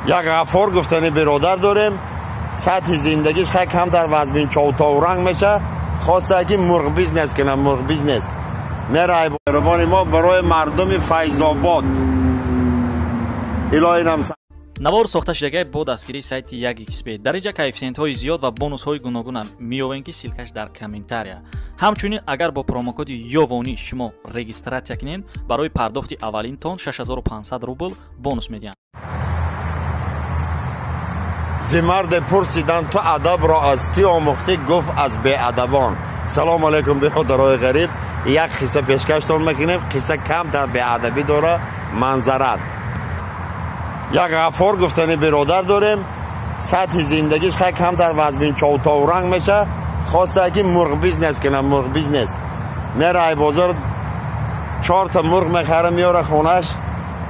Як Ғаффор гуфтани биродар дорем, сатҳи зиндагиш хеле камтар вазмин човтовранг меша, хоста ки мурғ бизнес кунам, мурғ бизнес. Мерай меҳрубони мо барои мардуми Файзобод. Илоҳи нам. Навор сохта шудагай бо дастгирии сайти 1xb. Дар инҷа коэффисиентҳои зиёд ва бонусҳои гуногунам меёвем, ки ссылка ш дар комментария. Ҳамчунин агар бо промокоди Ёвонӣ шумо регистрация кунед, барои пардохти аввалинтон 6500 рубл бонус медиҳанд. Зи марде пурсиданд, ту адабро аз кӣ омӯхтӣ? Гуфт, аз беадабон. Салому алайкум, бародарои ғариб. Як қисса пешкаштон мекунем. Қисса камтар беадабӣ дора, манзарат. Як Ғаффор гуфтани биродар дорем, сатҳи зиндагиш хеле камтар вазмин човтовранг меша, хоста ки мурғ бизнес кунам, мурғ бизнес. Мерай бозор, чорта мурғ мехара, меёра хонаш,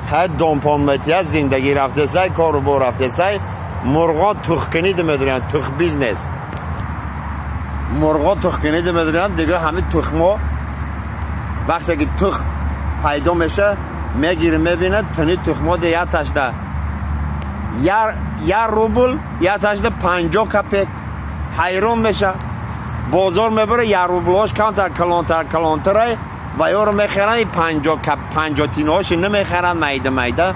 хеле домпон метия, зиндагӣ рафтесай, кору бор рафтесай, мурғо тухкунӣ медоранд, тух бизнес. Мурғо тухкунӣ медоранд, дига ҳамин тухмо вақте ки тух пайдо меша, мегири, мебинад, туни тухмо де як ташда як рубл, як ташда 50 копек. Ҳайрон меша, бозор мебара, як рублҳош камтар калонтар калонтарай ва ёро мехаранд, 50 тинаҳоши намехаранд, майда майда.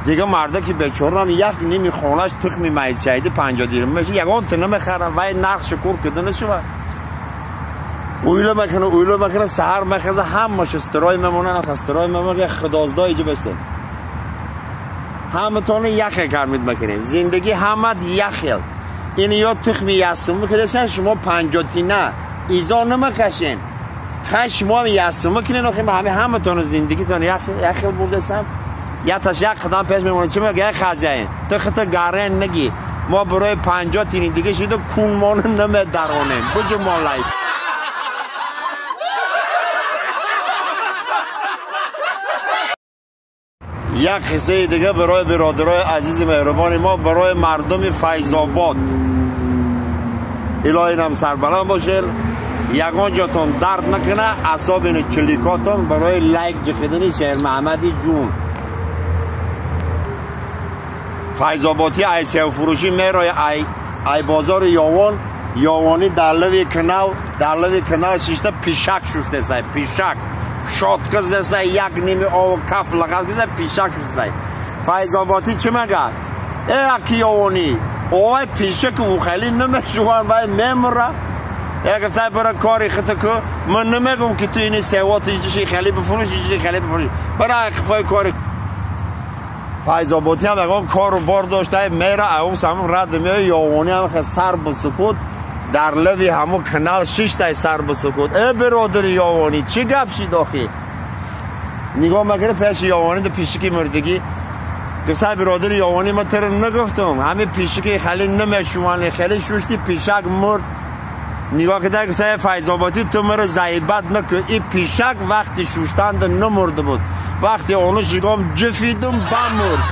Дига марда ки бечорам як ними хонаш тухми майдшайди 50 дирм меша, ягон тина мехаранд, вай нарх шукур кида нашува. Уйла мекунад, уйла мекунад, саҳар мехеза, ҳамаша строй мемонад, строй мемонад, худоздо иҷо бестед. Ҳаматонро яхел кармид мекунем. Зиндагӣ ҳамат яхел. Ин ё тухми ясуму кидасан, шумо 50 тина изо намекашен. Хай шумо ҳам ясуму кунен, охи ҳами ҳаматонро зиндагитон яхел бурдастам. Яташ як қадам пеш мемонад, чӣ мегӯяд хазяин? Ту худта гарен нагӣ. Мо барои 50 тини дига шиду кунмону намедаронем. Буҷу молай. Як қиссаи дига барои бародарои азизи меҳрубони мо, барои мардуми Файзобод. Илоҳи нам сарбаланд бошед, ягон ҷотон дард накуна, асобини чиликотон барои лайк ҷихидани Шермаҳмади ҷун. Файзоботӣ ай севфурӯшӣ мерои ай бозори Ёвон, Ёвонӣ дар лави канал, дар лави канал шишта пишак шуштесай, пишак. Шотка здесай, як ними ов каф лағаз кизай, пишак шуштесай. Файзоботӣ чӣ мегӯяд? Э, аки Ёвонӣ, овай пишак ухели намешуван, вай мемура. Э, гуфтай бара кори хита ку, ман намегум ки ту ини севоти иҷиши хеле бифурӯш, иҷиши хеле бифурӯш. Бара қифои кори. Файзоботӣ ҳам ягон кору бор доштай, мера ау самун рад меояд, Ёвонӣ ҳам хе сар ба сукут дар лави ҳамун канал шиштай сар ба сукут. Э, бародари Ёвонӣ, чӣ гап шид охи? Нигоҳ мекунӣ пеши Ёвонӣ ду пишики мурдагӣ. Гуфтай бародари Ёвонӣ, ман туро нагуфтум, ҳамин пишики хеле намешувани, хеле шушти, пишак мурд. Нигоҳ кидай, гуфтай Файзоботӣ, ту маро заибат накун, ин пишак вақти шуштанда намурда буд, вақти ону шигом ҷифидум, бамурд.